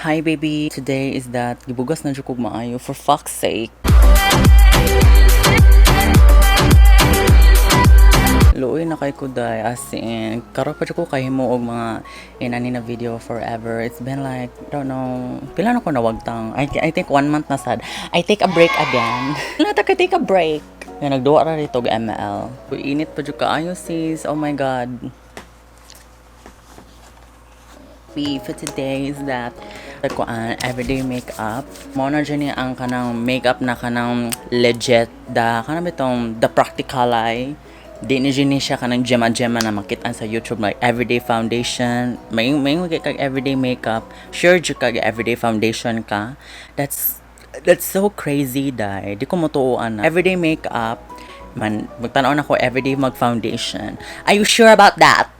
Hi, baby. Today is that gibugas na jud kog maayo, for fuck's sake. Luoy na kay ko day, as in karon pa jud ko kahimo og mga inani na video forever. It's been like, I don't know, pila na ko nawagtang. I think one month na sad. I take a break again. Wala ta ka take a break. Nga nagduwa ra dito og ML. Uy, init pa jud kaayo, sis. Oh my God. For today is that kuan, everyday makeup. Mao na dyan ni ang kanang makeup na kanang legit da kanang bitong the practical ay di ni dyan ni siya kanang gema-gema na makita sa YouTube, like everyday foundation. May kag everyday makeup, sure jud kag everyday foundation ka? That's so crazy, dai. Di ko motuoan na everyday makeup man magtan-aw na ko everyday mag foundation. Are you sure about that?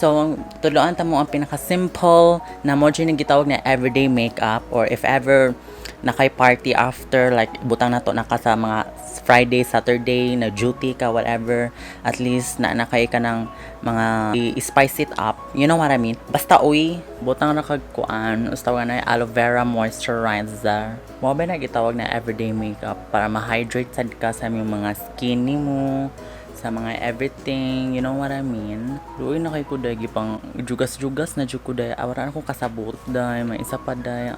So, tudloan ta mo ang pinaka-simple na mo dyan yung gitawag na everyday makeup or if ever na kay party after, like butang na to naka sa mga Friday, Saturday na duty ka, whatever, at least na nakay ka ng mga i-spice it up. You know what I mean? Basta uy, butang na kag kuan, ustaw na aloe vera moisturizer. Mo ba na gitawag na everyday makeup para ma-hydrate sad ka sa imong mga skin nimo, sa mga everything, you know what I mean? Luoy na kay ko day, gipang jugas-jugas na jud ko day. Awara na akong kasabot day, may isa pa day,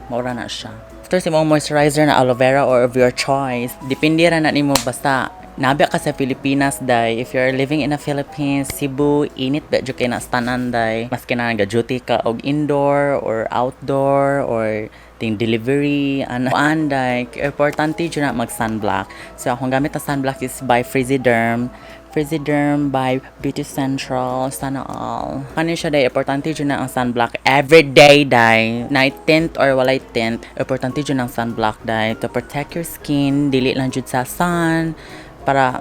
maura na siya. After sa imong moisturizer na aloe vera or of your choice, depende ra na nimo, basta nabi ka sa Pilipinas day. If you're living in the Philippines, Cebu, init ba jud kay na tanan day. Maski na duty ka og indoor or outdoor or ting delivery ano anday, importante jud na mag sunblock. So akong gamit na sunblock is by Friziderm, Friziderm by Beauty Central. Sana all. Kani siya day, importante jud na ang sunblock every day day. Night tint or walay tint, importante jud ang sunblock day to protect your skin, dili lang jud sa sun, para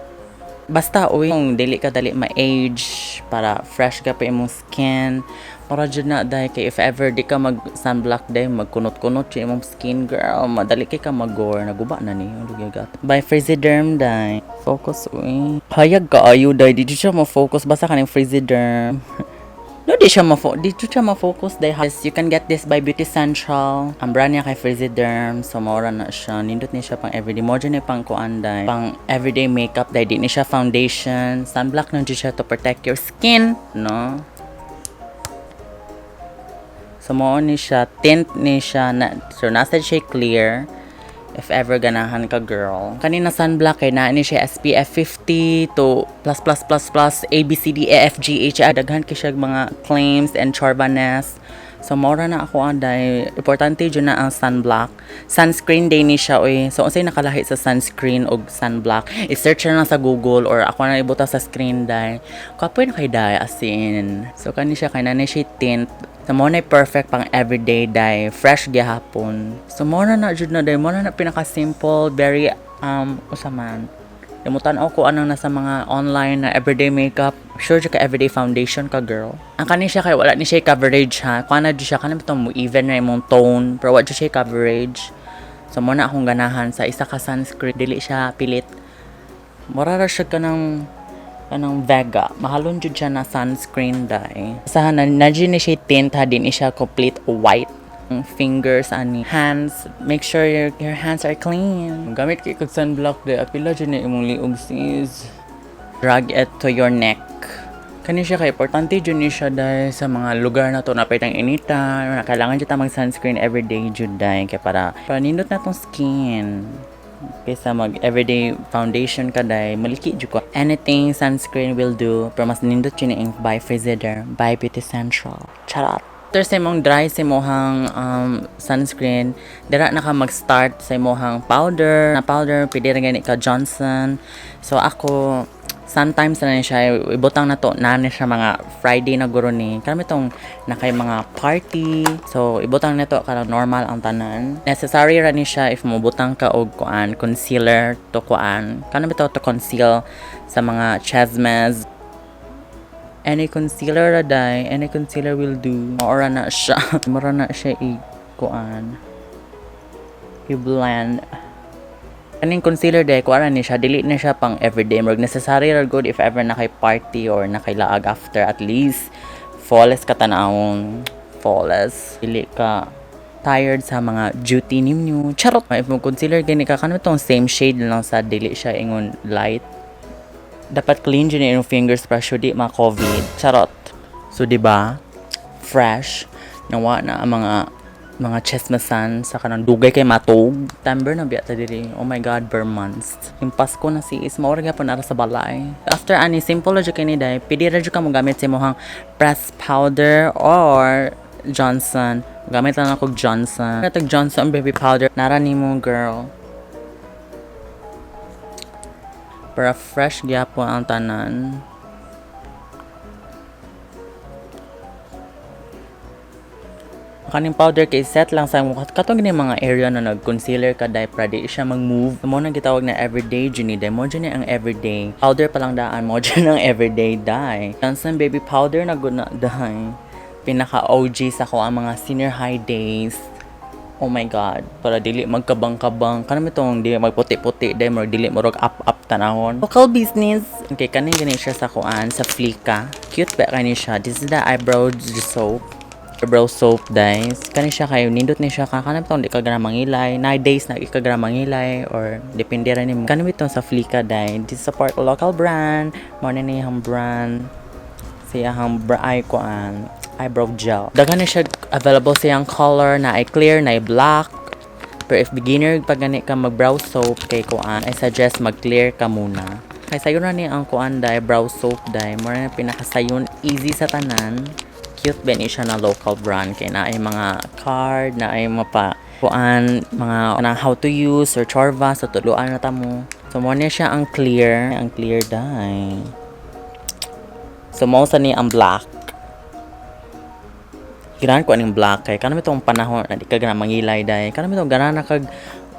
basta uy, kung dili ka dali ma-age, para fresh ka pa imong skin. Para jud na day, kay if ever di ka mag sunblock day, magkunot-kunot jud imong skin, girl, madali kay ka magor. Naguba na ni gat by Friziderm day. Focus uy, hayag kaayo day, di jud siya mo-focus. Basta kaning Friziderm. No, di siya ma-focus day. Yes, you can get this by Beauty Central. Ang brand niya kay Friziderm. So, maura na siya. Nindot ni siya pang everyday. Mo ni pang kuan day. Pang everyday makeup day. Di ni siya foundation. Sunblock na siya to protect your skin. No? So, mao ni siya. Tint ni siya. Na, so, nasa siya clear if ever ganahan ka, girl. Kanina sunblock kay naa ni siya SPF 50 to plus plus plus plus A B C D E F G H I, daghan kay siya mga claims and chorbanes. So mora na ako anday, importante jud na ang sunblock. Sunscreen day ni siya oy. So unsay nakalahi sa sunscreen og sunblock? I-search na lang sa Google or ako na ibuta sa screen day. Kapoy na kay day, as in. So kani siya kay naa ni siya tint. So mo na perfect pang everyday day, fresh gihapon. So mo na na jud na day, mo na na pinaka simple, very usa man. Limutan ako anong nasa mga online na everyday makeup. Sure jud ka everyday foundation ka, girl? Ang kani siya kay wala ni siya coverage ha. Kuha na jud siya kanang bitong mo even na imong tone, pero wa jud siya coverage. So mo na akong ganahan sa isa ka sunscreen, dili siya pilit. Mura ra siya kanang Vega. Mahalon jud siya na sunscreen day. Sa na na jud ni siya tint ha, di ni siya complete white. Fingers ani hands, make sure your hands are clean. Gamit kay kag sunblock day, apila jud ni imong liog, sis. Drag it to your neck. Kani siya kay importante jud ni siya dahil sa mga lugar na to na ang inita na kailangan jud ta mag sunscreen everyday jud day kay para nindot na tong skin kaysa mag everyday foundation ka day, maliki jud ko. Anything sunscreen will do, pero mas nindot jud ni by Friziderm by Beauty Central. Charot. After sa imong dry sa imong sunscreen, dira na ka mag-start sa imong powder. Na powder, pwede ra gani ka Johnson. So ako, sometimes na ni siya, ibutang na to, na ni siya mga Friday na guro ni. Kami tong na kay mga party. So ibutang na to karang normal ang tanan. Necessary ra ni siya if mobutang ka og kuan, concealer to kuan. Kanang bitaw to conceal sa mga chesmes. Any concealer ra day, any concealer will do. Maura na siya. Mura na siya i kuan. I-blend. Kaning concealer day, kuan ni siya, dili na siya pang everyday. Murag necessary ra good if ever na kay party or na kay laag after, at least flawless ka tanawon. Flawless. Dili ka tired sa mga duty ninyo. Charot! If mo concealer gani ka, kano itong same shade lang sa, dili siya ingon light. Dapat clean jud yung fingers para sure di ma-COVID. Charot. So, di ba? Fresh. Nawa na ang mga chismisan sa kanang dugay kay matog. September na biya ta diri. Oh my God, ber months. Yung Pasko na si is maura gyapon ara sa balay. After ani, simple ra jud kay ni day. Pwede ra jud ka mo gamit sa imong pressed powder or Johnson. Gamit lang ako Johnson. Katong Johnson baby powder. Nara nimo, girl. Para fresh gyapon ang tanan. Kaning powder kay set lang sa imong katong gani mga area na nag-concealer ka dai para di siya mag-move. Mo nang gitawag na everyday jud ni dai. Mo jud ni ang everyday. Powder pa lang daan mo jud ang everyday dai. Johnson baby powder na gud na dai. Pinaka OG sa ko ang mga senior high days. Oh my God, para dili magkabang-kabang. Kanang itong dili magputi-puti dai mo dili mo rog up-up tanahon. Local business. Okay, kaning gani siya sa kuan sa Flica. Cute ba kani siya? This is the eyebrow soap. Eyebrow soap, guys. Kani siya kayo nindot ni siya ka kanang itong di ka gana mangilay. 9 days na di ka gana mangilay or depende ra nimo. Kani itong sa Flica dai. This support local brand. Mo na ni ang brand sa iyang ay kuan eyebrow gel. Daghan na siya available sa iyang color na ay clear na ay black. Pero if beginner pag gani ka mag brow soap kay kuan, I suggest mag clear ka muna. Kay sayon na ni ang kuan dai, brow soap dai. Mo na pinakasayon, easy sa tanan. Cute ba ni siya na local brand kay na ay mga card na ay mapa kuan mga na how to use or chorva sa tuluan na ta mo. So mo na siya ang clear dai. So mo sa ni ang black. Ganahan ko aning black kay kanang itong panahon na di ka gana mangilay dai. Kanang itong gana na kag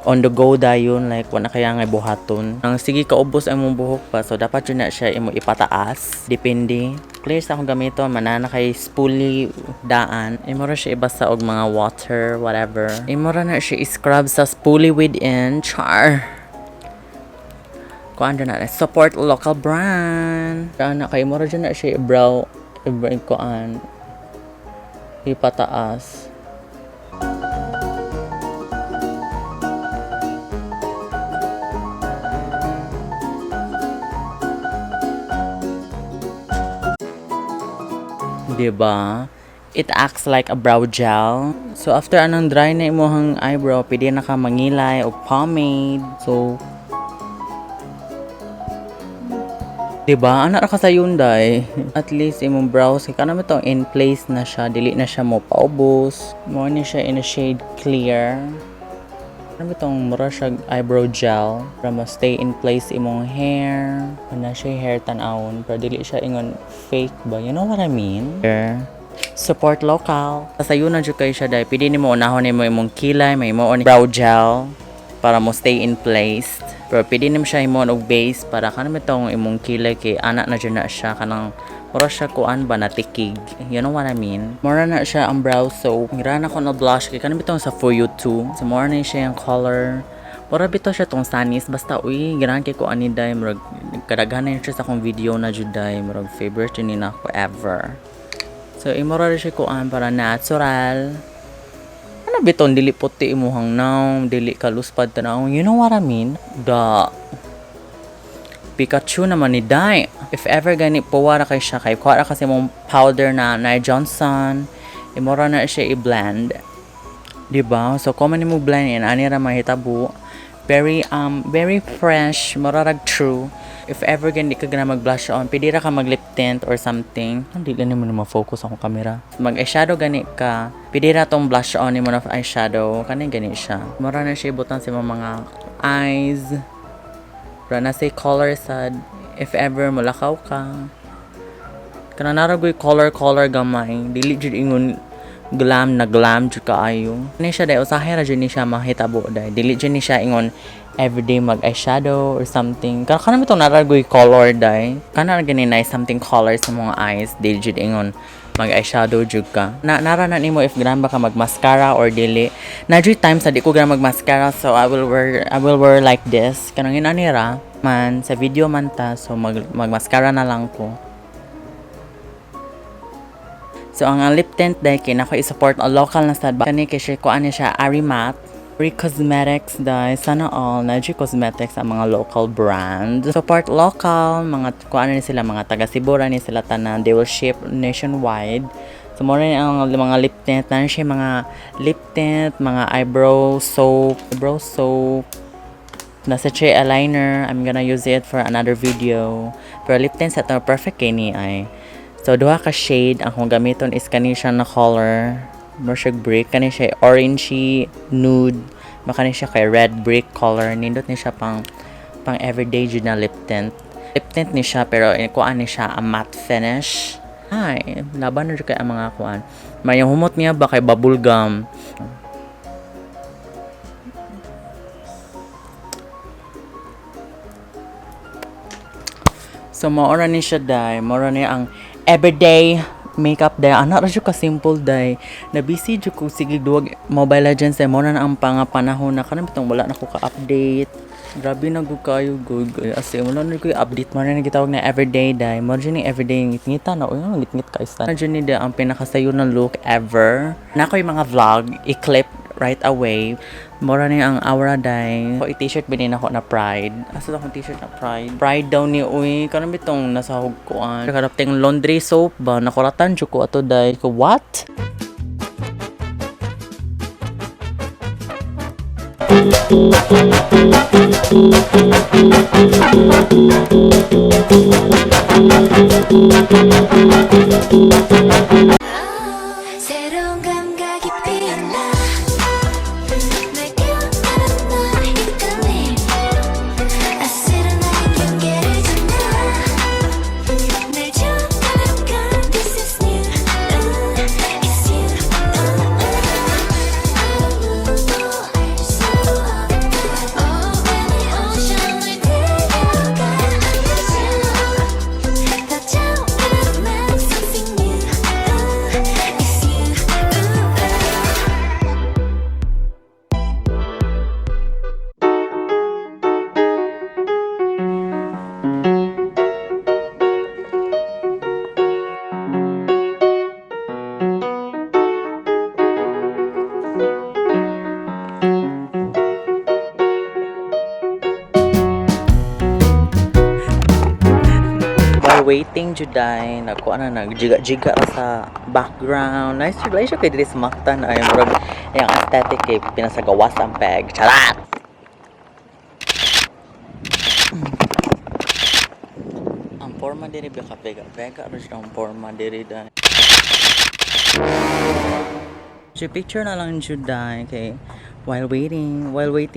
on the go dayon, like wala kaya nga buhaton. Ang sige kaubos ang imong buhok pa, so dapat jud na siya imo ipataas. Depende. Clear sa akong gamiton manana kay spoolie daan. Imo ra siya ibasa og mga water whatever. Imo ra na siya i-scrub sa spoolie within. Char. Kuan na support local brand. Ana kay mo ra jud na siya i-brow i kuan ipataas. 'Di ba? It acts like a brow gel. So after anong dry na imong eyebrow, pwede na ka mangilay og pomade. So 'di ba? Ana ra ka sa Hyundai. At least imong brows kay kanang itong in place na siya, dili na siya mo paubos. Mo ni siya in a shade clear. Ano itong mura siya eyebrow gel para mo stay in place imong hair. Ana siya hair tan-awon pero dili siya ingon fake ba. You know what I mean? Hair. Support local. Sayo na jud kayo siya dahil pwede nimo unahon nimo imong kilay, may mo brow gel para mo stay in place. Pero pwede nimo siya himon og base para kanang itong imong kilay kay ana na jud na siya kanang mura siya kuan ba natikig. You know what I mean? Mura na siya ang brow soap. Ngira na ko na blush kay kanang bitong sa For You 2. So mura na siya yung color. Mura bitaw siya tong sanis basta uy ganahan kay ko ani day, murag kadaghan na siya sa akong video na jud day, murag favorite ni na ako ever. So imo ra siya kuan para natural. Ano biton dili puti imuhang naong, dili ka luspad tanaw. You know what I mean? The Pikachu naman ni Dai. If ever gani puwa ra kay siya kay kuha ra kasi mong powder na na Johnson, imo ra na siya i-blend. 'Di ba? So common nimo blend in ani ra mahitabo. Very fresh, murarag true. If ever gani ka gana mag-blush on, pwede ra ka mag lip tint or something. Hindi lang nimo na ma-focus akong camera. Mag eyeshadow gani ka, pwede ra tong blush on nimo na eyeshadow. Kani gani siya. Mura na siya ibutang sa imong mga eyes. Ra na say color sad if ever mulakaw ka. Kana naragoy color color gamay. Dili jud ingon glam na glam jud kaayo. Ni siya dai usahay ra jud ni siya mahitabo dai. Dili jud ni siya ingon everyday mag eyeshadow or something. Kana kana bitong naragoy color dai. Kana ra gani nice something color sa mga eyes. Dili jud ingon mag eyeshadow jud ka. Na nara na nimo if ganahan ba ka mag mascara or dili. Na jud times na di ko ganahan mag mascara, so I will wear like this. Kanang inani ra man sa video man ta, so mag mascara na lang ko. So ang lip tint dai kay nako i-support ang local na sad ba kani kay siya kuan ni siya Arimat Free Cosmetics dai. Sana all na Cosmetics ang mga local brand. Support local, mga kuan ni sila, mga taga Sibura ni sila tanan. They will ship nationwide. So more ni ang mga lip tint na siya, mga lip tint, mga eyebrow soap, nasa siya eyeliner. I'm gonna use it for another video. Pero lip tint sa ito, perfect kay ni ay. So, duha ka shade. Ang akong gamiton is kani siya na color. More siya brick. Kani siya orangey, nude. Baka ni siya kay red brick color. Nindot ni siya pang everyday jud na lip tint. Lip tint ni siya pero kuan ni siya a matte finish. Ay, laban na jud kay ang mga kuan. May humot niya ba kay bubble gum. So, maora ni siya, day. Maora ni ang everyday makeup, day. Ana ra siya ka simple, day. Na busy jud ko sige duwag Mobile Legends, day. Mao na ang panga panahon na kanang bitong wala na ko ka-update. Grabe na gud kayo gud. As in, wala na ko update mo na gitawag na everyday, day. Mo jud ni everyday ngit-ngita na. Uy, ngit-ngit ka isa. Na jud ni day ang pinakasayo na look ever. Na ko yung mga vlog, i-clip right away. Mora ni ang aura, day. Ko i-t-shirt binin ako na pride. Asa akong t-shirt na pride? Pride daw ni uy. Kanang bitong nasa hugkuan. Kanang ting laundry soap ba? Nakuratan jud ko ato, day. Ko what? 새로운 감각이 피어나 날 깨어나는 너의 이끌림 아슬한 나의 경계를 지나 날 좋아하는 건 This is new. It's you. 아무도 알수 없는 Oh any ocean을 데려가 더 좋아하는 something new. It's you. While waiting juday, nagkuha na nagjiga-jiga ra sa background. Nice jud, siya kay diri sa Mactan ay murag yang aesthetic kay pinasagawas ang peg. Charat! Ang forma diri ba ka vega vega ra siya ang forma diri dai. So, picture na lang juday kay while waiting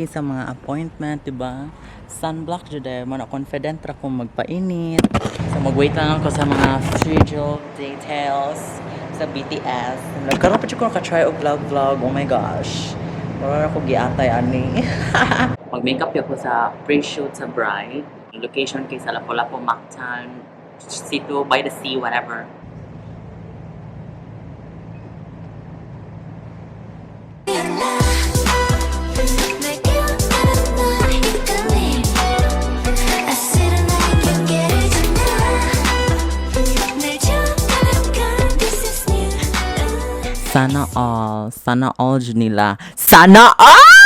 sa mga appointment, di ba? Sunblock juday, mo na confident ra ko magpainit. So mag-wait lang ako sa mga schedule details sa BTS. Nagkaroon pa jud ko ka-try og vlog vlog. Oh my gosh. Wala na ko giatay ani. Mag-makeup ko sa pre-shoot sa bride. Location kay sa Lapu-Lapu, Mactan, Cito, by the sea, whatever. 날 깨어나는 너의 이끌림 아슬한 나의 경계를 지나 날 좋아하는 건 This is new. Sana all. Sana all jud nila. Sana all!